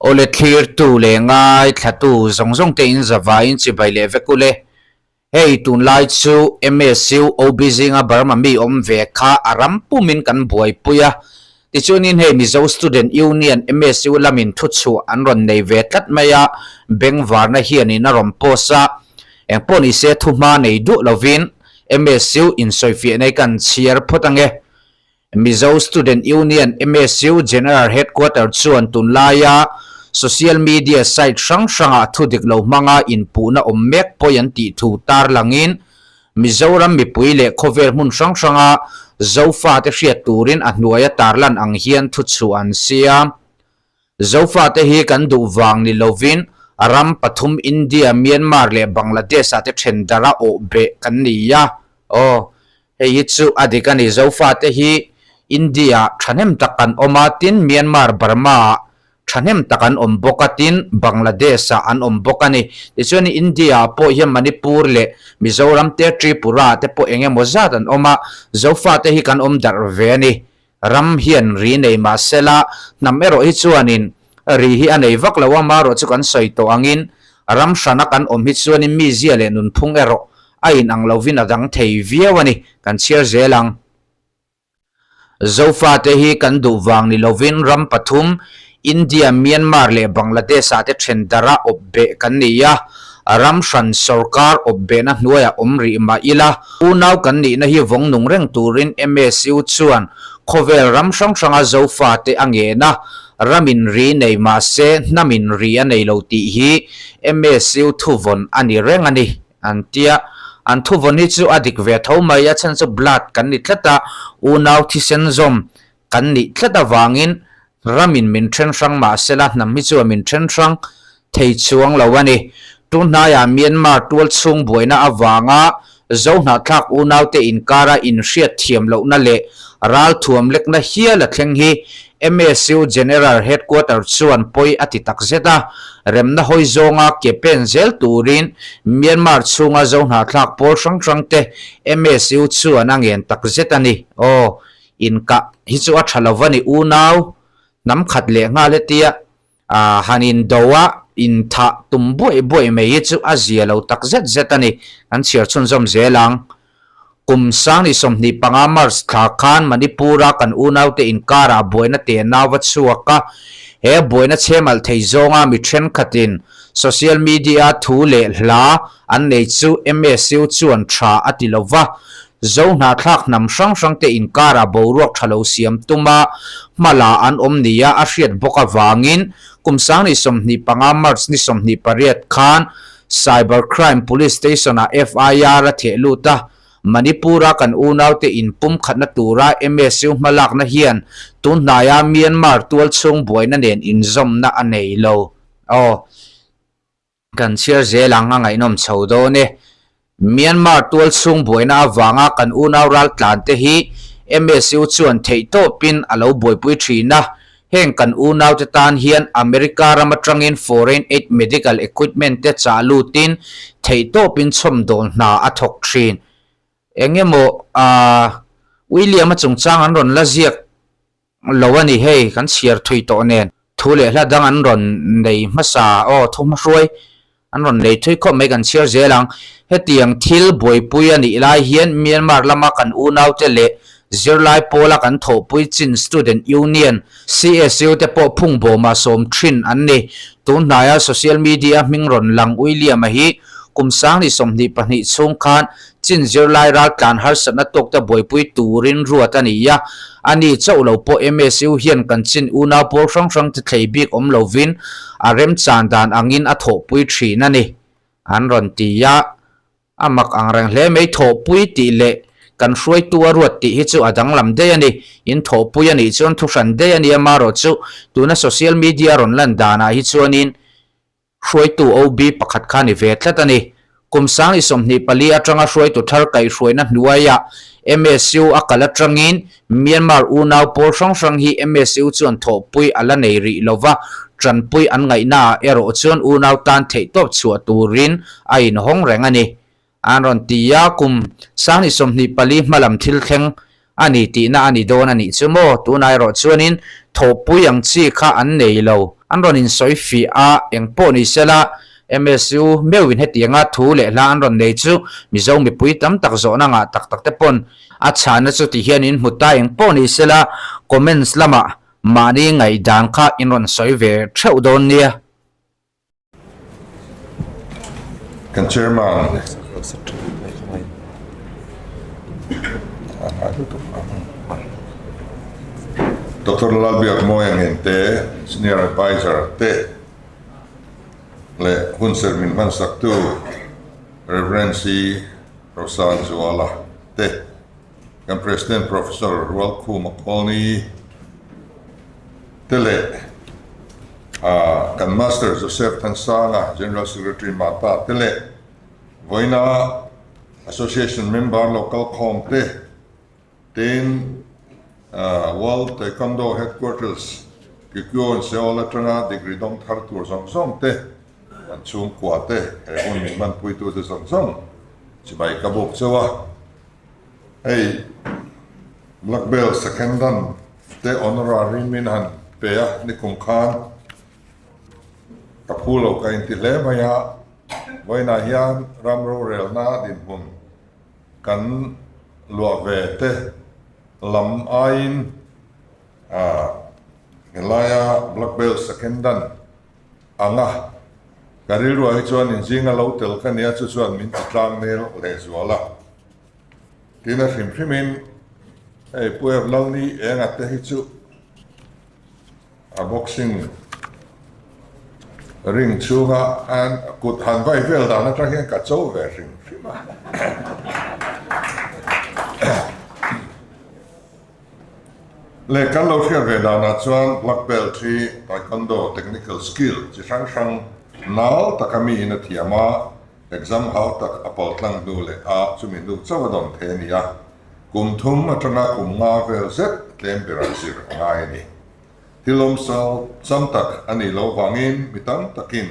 Awle thlirtu leh ngaithlatu zawng zawng te in zavaiin chibai leh vek ule. Hei tunlai chu MSU OB zinga Burma mi awm ve kha a ram pumin kan buaipui a. Tichuanin hei Mizo Student Union MSU lamin thuchhuah an rawn nei ve tlat mai a, bengvarna hianin a rawn post a. Engpawh nise thuhma nei duh lovin MSU insawifiah nei kan chhiar phawt ange. Mizo Student Union, MSU, General Headquarter chuan tunlaia social media site hrang hrangah thu dik lo hmanga inpuhna awm mek pawi an tih thu tarlangin Mizoram mipui leh khawvel hmun hrang hranga Zofate hriat turin a hnuaia tarlan ang hian thuchhuah an siam. Zofate hi kan duh vang ni lovin ram pathum India, Myanmar leh Bangladesh-ah te then dara awh beh kan ni a. Aw, hei hi chu a dik a ni. Zofate hi India-ah thahnem tak kan awm a, tin Myanmar, Burma-ah thahnem tak an awm bawk a, tin Bangladesh-ah an awm bawk a ni. Tichuan India-ah pawh hian Manipur leh Mizoram te, Tripura-ah te pawh eng emaw zat an awm a, Zofate hi kan awm darh ve a ni. Ram hian ri nei mah sela, hnam erawh hi chuanin ri hi a nei vak lo a, marawh chu kan sawi tawh angin ram hrana kan awm hi chuanin mizia leh nunphung erawh a inang lovin a dang thei viau a ni, kan chhiar zel ang. Zofate hi kan duh vang ni lovin ram pathum, India, Myanmar leh Bangladesh-ah te then dara awp beh kan ni a, ram hran sorkar awp behna hnuaiah awm rih mah ila, unau kan nihna hi vawng nung reng turin MSU chuan khawvel ram hrang hranga Zofate a ngen a, ramin ri nei mah se hnamin ri a nei lo tih hi MSU thuvawn a ni reng a ni, an ti a. An thuvawn hi chu a dik ve tho mai, a chhan chu blood kan ni tlat a, unau thisen zawm Kan nih tlat avangin ramin min then hrang mah sela hnam hi chuan min then hrang thei chuang lo a ni. Tunhnaiah Myanmar tual chhung buaina avanga Zohnahthlak unaute inkara inhriat thiam lohna leh ralthuam lekna hial a thleng hi MSU General Headquarter chuan pawi a ti takzet a, remna hawi zawnga ke pen zel turin Myanmar chhunga Zohnahthlak pawl hrang hrangte MSU chuan a ngen takzet a ni. Aw. Inkah hi chu a tha lo va ni unau, hnam khat leh nghal hetia han indo a, inthah tum buaih buaih mai hi chu a zia lo tak zet zet a ni, kan chhiar chhunzawm zel ang. Kum 2025 March thla khan Manipur-a kan unaute inkarah buaina tenau a chhuak a, he buaina chhemalh thei zawnga mi thenkhatin social media thu leh hla an nei chu MSU chuan tha a ti lo va, Zohnahthlak hnam hrang hrangte inkarah boruak tha lo siam tuma hmala an awm nia a hriat bawk avangin kum 2025 March ni 28 khan Cyber Crime Police Station-ah FIR a theh lut a, Manipur-a kan unaute inpumkhatna tura MSU hmalakna hian tun hnaia Myanmar tualchhung buaina nen inzawmna a nei lo. Aw. Kan chhiar zel ang a ngaihnawm chho dawn e. Myanmar tualchhung buaina avanga kan unau raltlante hi MSU chuan theihtawpin a lo buaipui thin a, heng kan unaute tan hian America ram atangin foreign aid medical equipment te chah lutin theihtawpin chhawmdawl hna a thawk thin. Engemaw William-a chungchang an rawn la ziak lo a ni hei kan chhiar thui tawh nen thu leh hla dang an rawn nei hmasa aw thu hmahruai an rawn nei thui khawp mai kan chhiar zel ang hetiang thil buaipui a nih lai hian Myanmar lama kan unaute leh zirlai pawla kan thawhpui chin Student Union CSU te pawh phung bawma sawm thin an ni tun hnaia social media hming rawn lang William-a hi kum 2022 chhung khan Chin zirlai raltlan harsatna tawkte buaipui turin ruat a ni a, a ni chauh lo pawh MSU hian kan chin unau pawl hrang hrang te thlei bik awm lovin a remchan dan angin a thawhpui thin a ni, an rawn ti a. A mak ang reng hle mai thawhpui tih leh kan hruaitu a ruat tih hi chu a danglam daih a ni. In thawhpui a nih chuan thuhran daih a ni a, marawh chu tuna social media rawn lan danah hi chuanin Hruaitu OB pakhat kha ni ve tlat a ni. Kum 2024 atanga hruaitu thar kaihhruaina hnuaiah MSU a kal atangin Myanmar unau pawl hrang hrang hi MSU chuan thawhpui a la nei rih lo va, tanpui an ngaihnaah erawh chuan unau tan theihtawp chhuah turin a inhawng reng a ni. An rawn ti a, kum 2024 hmalam thil thleng a ni tihna a ni dawn a nih chu maw? Tunah erawh chuanin thawhpui ang chi kha an nei lo. an rawn insawi fih a, eng pawh ni sela MSU meuhin hetianga thu leh hla an rawn nei chu Mizo mipui tam tak zawhna ngah tak tak te pawn a chhahna chu ti hian in hmu ta eng pawh ni sela comments lamah mahni ngaihdan kha in rawn sawi ve theuh dawn nia. Kan chairman Doctor Lalbiakmawia Ngente, Senior Adviser te leh hunserh min hmansaktu Rev. C. Rosanzuala te, kan President Professor Rualkhuma Kawlni te leh kan Master Joseph Thansanga, General Secretary Mata te leh vawiina Association member lo kalkhawm te, Tin, World Taekwondo Headquarters Kikyo in Seoul atanga degree dawng thar tur zawng zawng te, an chhungkua te, he hun min hmanpuitute zawng zawng chibai ka buk chauh a. Hei Black Belt Second Dan te honorary min han pe a nikum khan ka phu lo ka inti hle mai a, vawiinah hian ram rorelna dinhmun Kan luah ve te lam aiin helaia Black Belt Second Dan anga ka rilruah hi chuan inzinga lo tel ka nia chu chuan min ti tlang nel lehzual a. Tin a hrim hrimin hei Pu Ev Lalni enga te hi chu A boxing ring chhunga an kut han vai vel dan atang hian ka cho ve hrim hrim a. Leh kan lo hriat ve danah chuan black belt hi taekwondo technical skill chi hrang hrang nal taka miin a thiam a, exam hau tak a pal tlang hnu leh a chumi hnu chauh a dawn thei a ni a. Kum thum atanga kum nga vel zet tlem berah zir a ngai a ni. Thil awm sam tak a nih loh vangin mi tam takin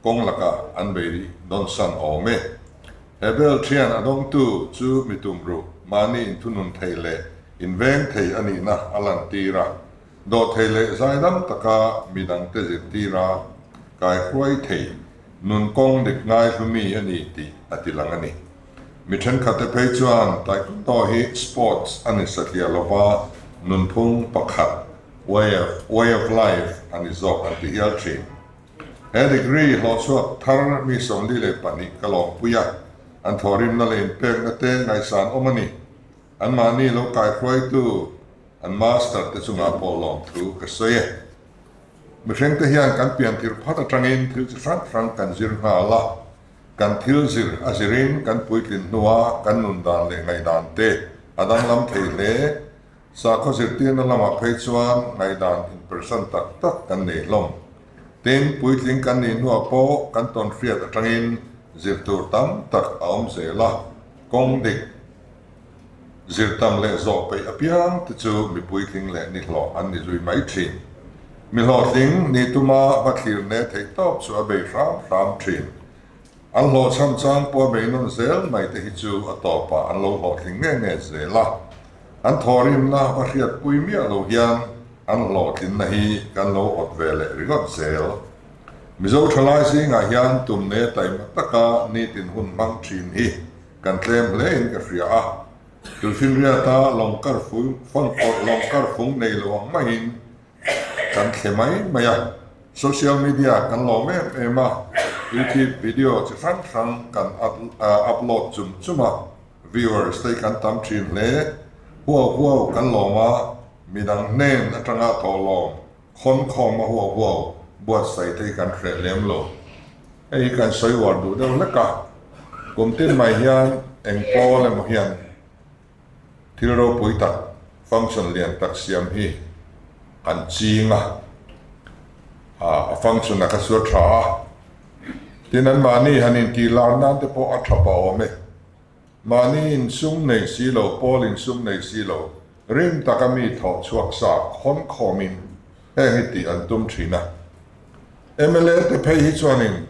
kawng lakah an bei dawn san awm e. He bel thian a dawngtu chu mi tumruh mahni inthunun thei leh inveng thei a nihna a lantir a, dawhthei leh zaidam taka mi dangte zirtir a, kaihruai thei nun kawng dik ngai hlumi a ni tih a tilang a ni. Mi thenkhatte phei chuan Taekwondo hi sports a ni satliah lova nunphung pakhat, way of way of life, a ni zawk an ti hial thin. He degree hlawhchhuak thar mi 42 ka lawmpui a, an thawhrimna leh inpekna te ngaihsan awm a ni. Anmahni lo kaihruaitu an master te chungah pawh lawmthu ka sawi e. Mihringte hian kan piantir phat atangin thil chi hrang hrang kan zir nghal a, kan thil zir a zirin kan puitlin hnua kan nun dan leh ngaihdan te a danglam thei hle. Sakhaw zirtirna lamah phei chuan ngaihdan inpersan tak tak kan nei hlawm. Tin, puitling kan nih hnuah pawh kan tawnhriat atangin zir tur tam tak a awm zel a, kawng dik, Zir tam leh zawh peih apiang te chu mi puitling leh ni hlawh an ni zui mai thin. Mi hlawhtling ni tuma va thlir ne theih tawp chu a bei hram hram thin. An hlawhchham chang pawh a bei nawn zel mai te hi chu a tawpah an lo hlawhtling nge nge zel a. An thawhrimna va hriatpui miah lo hian an hlawhtlinna hi kan lo awt ve leh ringawt zel. Mizo thalai zingah hian tum ne taima taka nitin hun hmang thin hi Kan tlem hle in ka hria a, Tuifinriata lawng kar fung fang awrh lawng kar fung nei lo ang maiin kan thle mai mai a, social media kan lawm em em a, YouTube video chi hrang hrang kan upload chum chum a, viewers te hi kan tam thin hle, huau huau kan lawm a, midang hnen atanga thawhlawm khawn khawm a huau huau buatsaih te hi kan hreh lem lo. Hei hi kan sawi uar duh deuh hlek a, kum tin mai hian eng pawl emaw hian thil ropui tak, function lian tak siam hi kan ching a, a function a kha chu a tha a, tin anmahni han intih lar nan te pawh a tha pah awm e. Mahni insum nei si lo, pawl insum nei si lo, rim taka mi thawh chhuak sa khawn khawmin heng hi tih an tum thin a. Mla te phei hi chuanin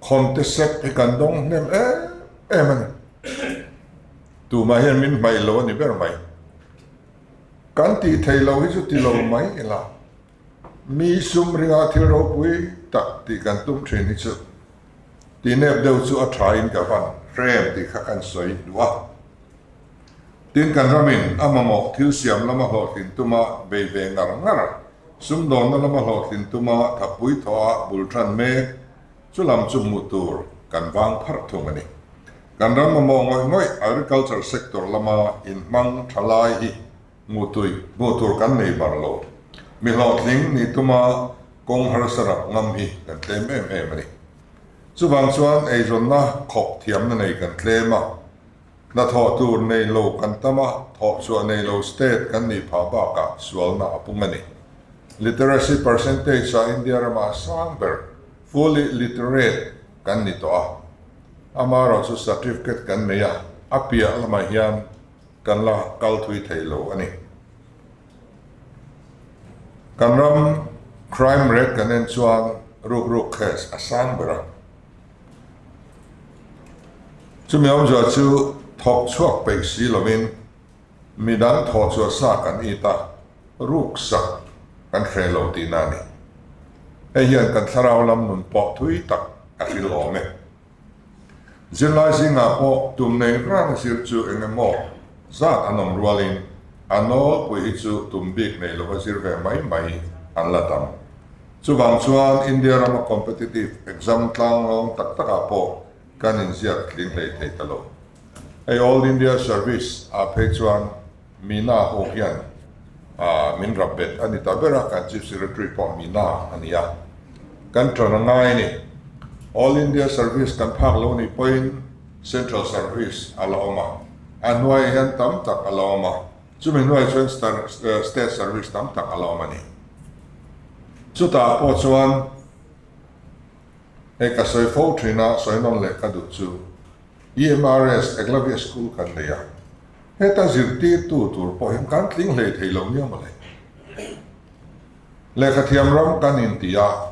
khawn te sep hi kan dawng hnem em em a ni. Tumah hian min hmaih lo a ni ber mai. Kan tih theih loh hi chu ti lo mai ila. Mi sum ringa thil ropui tak tih kan tum thin hi chu ti nep deuh chu a tha in ka van hrem tih kha kan sawi duh a. Tin kan ramin a mamawh thil siam lama hlawhtlin tuma bei ve ngar ngar, sumdawnna lama hlawhtlin tuma thapui thawha bul tan mek chu lam chu hmuh tur kan vang pharh thung a ni. Kan ram mamawh ngawih ngawih agriculture sector lama inhmang tha lai hi Hmuhtui hmuh tur kan nei bar lo. Mi hlawhtling nih tuma kawng harsa rap ngam hi kan tlem em em a ni. Chuvang chuan eizawnna khawp thiamna nei kan tlem a, hnathawh tur nei lo kan tam a, thawhchhuah nei lo state kan nih phah bakah sualna a pung a ni. Literacy percentage ah India ramah a sang ber, fully literate, kan ni tawh a. Amaherawhchu certificate kan nei a, a piah lamah hian Kan la kal thui thei lo a ni. Kan ram crime rate kan en chuan rukruk case a sang ber a. Chumi awmzia chu thawk chhuak peih si lovin midang thawh chhuah sa kan it a, ruk sak kan hreh lo tihna a ni. Hei hian kan thlarau lam nun pawh thui tak a hril awm e. Zirlai zingah pawh tum nei rang zir chu eng emaw zat an awm rualin a nawlpui hi chu tum bik nei lova zir ve mai mai an la tam. Chuvang chuan India rama competitive exam tlanglawm tak takah pawh kan inziak tling hlei thei ta lo. Hei All India Service ah phei chuan Meena ho hian min rap bet a ni ta ber a, kan Chief Secretary pawh Meena a ni a, kan ṭan a ngai a ni. All India Service kan phak lo nih pawhin Central Service a la awm a, a hnuaiah hian tam tak a la awm a, chumi hnuaiah chuan State Service tam tak a la awm a ni. Chutah pawh chuan hei ka sawi fo ṭhin a, sawi nawn leh ka duh chu EMRS Eklavya School kan nei a, Heta zirtirtu tur pawh hian kan tling hlei thei lo nia mawle. Lehkhathiam ram kan inti a,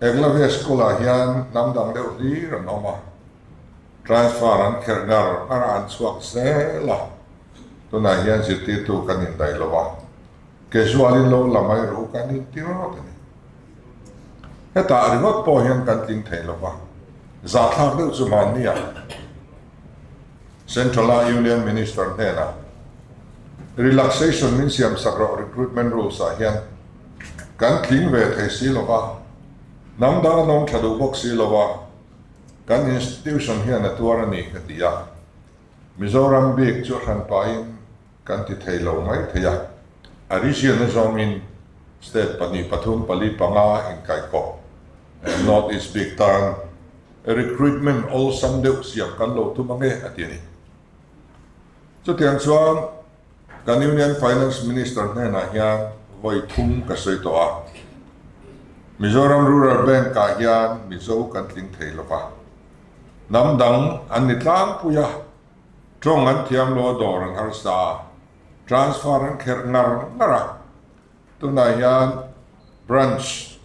Eklavya School-ah hian hnam dang deuh hlir an awm a, transfer an kherh ngar ngar a, an chhuak zel a, tunah hian zirtirtu kan indaih lo a, casual-in lo la mai rawh u kan inti rawt a ni. Hetah ringawt pawh hian kan tling thei lo va, zahthlak deuh chu mahnia Central-a Union Minister hnenah relaxation min siam sak rawh recruitment rules-ah hian kan tling ve thei si lo va, hnam dang an awm tha duh bawk si lo va, kan institution hian a tuar a ni ka ti a. Mizoram bik chu hran pahin kan ti thei lo mai thei a, a region a zawngin state pahnih pathum pali panga inkaihkawp North East bik tan recruitment awlsam deuh siam kan lo tum ange a ti a ni. Chutiang chuan kan Union Finance Minister hnenah hian vawi thum ka sawi tawh a, Mizoram Rural Bank ah hian Mizo kan tling thei lova, hnam dang an ni tlangpui a, tawng an thiam lo a dawr an harsa a, transfer an kherh ngar ngar a, tunah hian branch,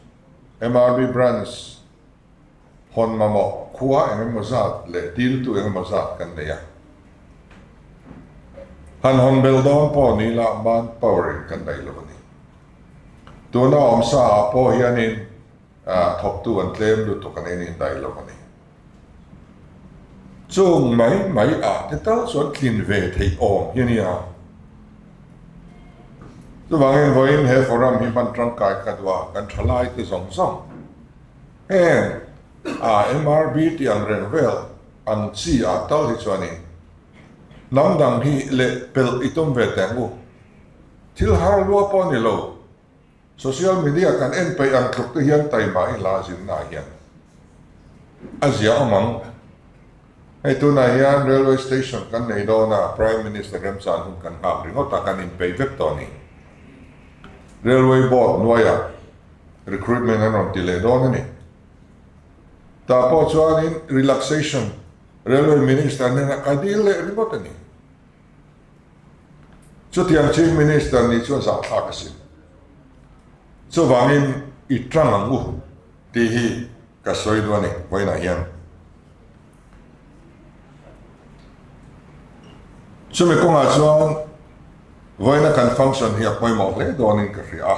MRB branch, Hawn mamawh khua eng emaw zat leh diltu eng emaw zat kan nei a. Han hawn bel dawn pawh ni la man power in kan daih lo a ni. Tuna awmsa ah pawh hianin thawktu an tlem lutuk an en in daih lo a ni. Chung mai mai ah te tal chuan tlin ve theih awm hi a nia. Chuvangin vawiin he forum hi hman tangkai ka duh a, kan thalai te zawng zawng. Heng a MRB tih ang reng vel ang chi ah tal hi chuanin hnam dang hi leh pelh i tum ve teh ang u. Thil har lua pawh a ni lo. Social media kan en peih ang tluk te hian taima i hla zinna ah hian a zia awm ang. Hei tunah hian railway station kan nei dawn a, Prime Minister remchan hun kan nghak ringawt a, kan inpeih vek tawh a ni. Railway board hnuaiah Recruitment an rawn ti leh dawn a ni. Tah pawh chuanin relaxation Railway Minister hnenah ka dil leh ringawt a ni. Chutiang Chief Minister nih chuan zahthlak a sin. Chuvangin i tang ang u tih hi ka sawi duh a ni vawiinah hian. Chumi kawngah chuan vawiina kan function hi a pawimawh hle dawnin ka hria a.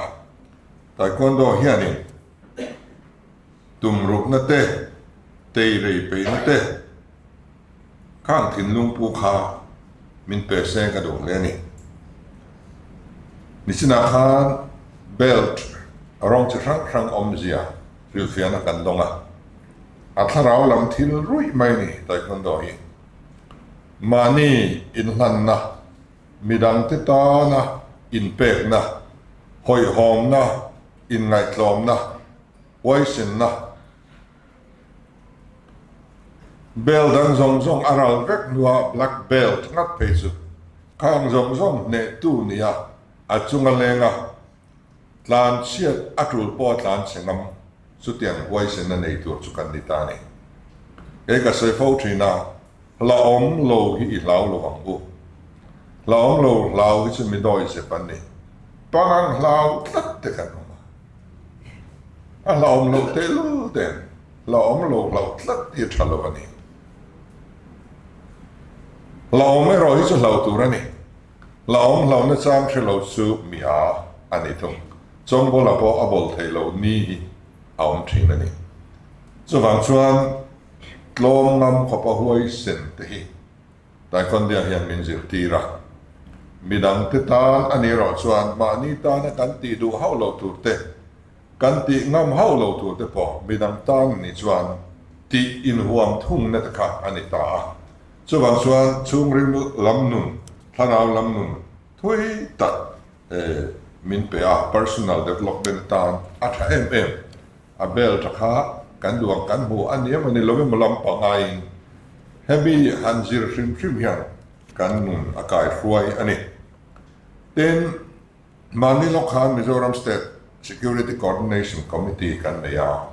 Taekwondo hianin tumrukna te, teirei peihna te khang thinlung pu kha min pe se ka duh hle a ni. Nichinah khan belt rawng chi hrang hrang awmzia hrilhfiahna kan dawng a, a thlarau lam thil ruih mai a ni Taekwondo hi. Mahni inhlanna, midangte tana inpekna, hawihhawmna, inngaihtlawmna, huaisenna, belt dang zawng zawng a ral vek hnua black belt ngat phei chu khang zawng zawng hnehtu nia a chunga lenga tlan chhiat a tul pawh a tlan chhe ngam chutiang huaisenna nei tur chu kan ni ta a ni. Kei ka sawi fo thin a, hlauhawm lo hi i hlau lo ang u. Hlauhawm lo hlau hi chu mi dawi zep an ni. Pangang hlau tlat te kan awm a. A hlauhawm loh tehlul ten hlauhawm lo hlauh tlat hi a tha lo a ni. Hlauhawm erawh hi chu hlauh tur a ni. Hlauhawm hlauhna chang hre lo chu mi a a ni thung. Chawngbawla pawh a bawl theih loh ni hi a awm thin a ni. Chuvang chuan tlawm ngam khawpa huaisen te hi Taekwondo hian min zirtir a. Midangte tan a nih erawh chuan mahni tana kan tih duh hauh loh tur te, kan tih ngam hauh loh tur te pawh midang tan a nih chuan tih inhuam thungna te kha a ni ta a. Chuvang chuan chhungril lam nun, thlarau lam nun thui tak min pe a, personal development atan a tha em em. A belt a kha kan duh ang kan hmu a ni emaw ni lo emaw lam pangaiin hemi han zir hrim hrim hian kan nun a kai hruai a ni. Tin, mahni lawk khan Mizoram State Security Coordination Committee kan nei a,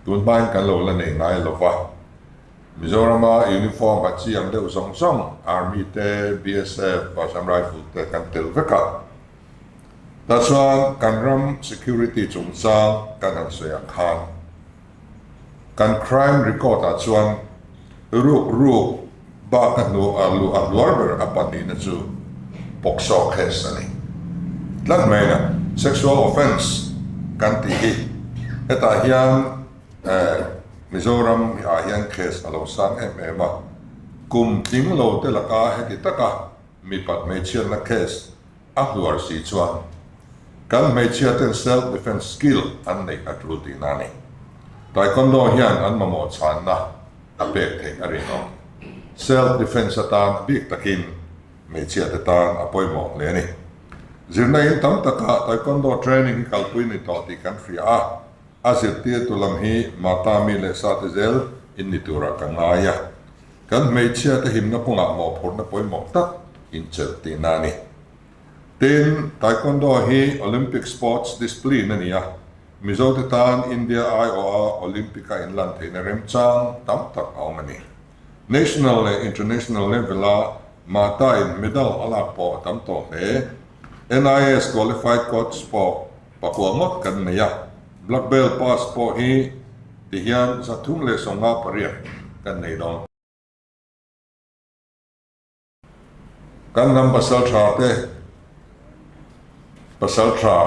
tun hmain kan lo la nei ngai lo va. Mizorama uniform a chiang deuh zawng zawng Army te, BSF, Assam Rifle te kan tel vek a. Tah chuan kan ram security chungchang kan han sawi ang khan kan crime record ah chuan ruk ruk bak a hnu a luh a hluar ber a pahnihna chu POCSO case a ni tlat mai na. Sexual offence kan tih hi hetah hian Mizoram ah hian case a lo sang em em a, kum tling lo te laka heti taka mipat hmeichhiatna case A hluar si chuan kan hmeichhia ten self defence skill an neih a tul tihna a ni. Taekwondo hian an mamawh chhanna a pek theih a rinawm. Self defence atan a bik takin hmeichhia te tan a pawimawh hle a ni. Zirna in tam takah Taekwondo training hi kalpui ni tawh tih kan hria a, a zirtirtu lam hi Mata mi leh sa te zel in ni turah ka ngai a. Kan hmeichhia te himna kawngah mawhphurhna pawimawh tak inchelh tihna a ni. Tin, Taekwondo hi Olympic sports discipline a ni a, Mizote tan India aiawha Olympic-a inlan theihna remchang tam tak a awm a ni. National leh international level-a Mata-in medal a lak pawh a tam tawh hle. NIS qualified coach pawh pakua ngawt kan nei a, black belt pass pawh hi tihian 358 kan nei dawn. Kan hnam pasal tha te pasal tha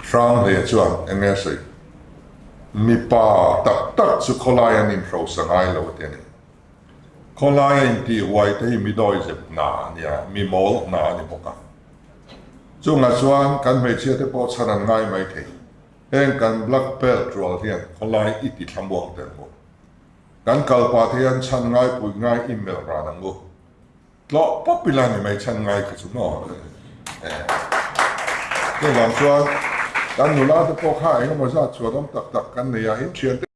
hrang hle chuan eng nge sawi mipa tak tak chu khawlai an inhrosa ngai lo a ti a ni. Khawlai a intih huai te hi mi dawi zep hna a nia, mi mawl hna a ni bawk a. Chungah chuan kan hmeichhia te pawh chhan an ngai mai thei. Heng kan black belt rual hian khawlai i ti thlamuang tel maw? Kan kal pah te hian chhan ngai pui ngai i melh ran ang u. Tlawh pawp ila ni mai chhan ngai kha chu maw? Chuvang chuan kan nula te pawh kha engemaw zat chhuanawm tak tak kan nei a, in thiante.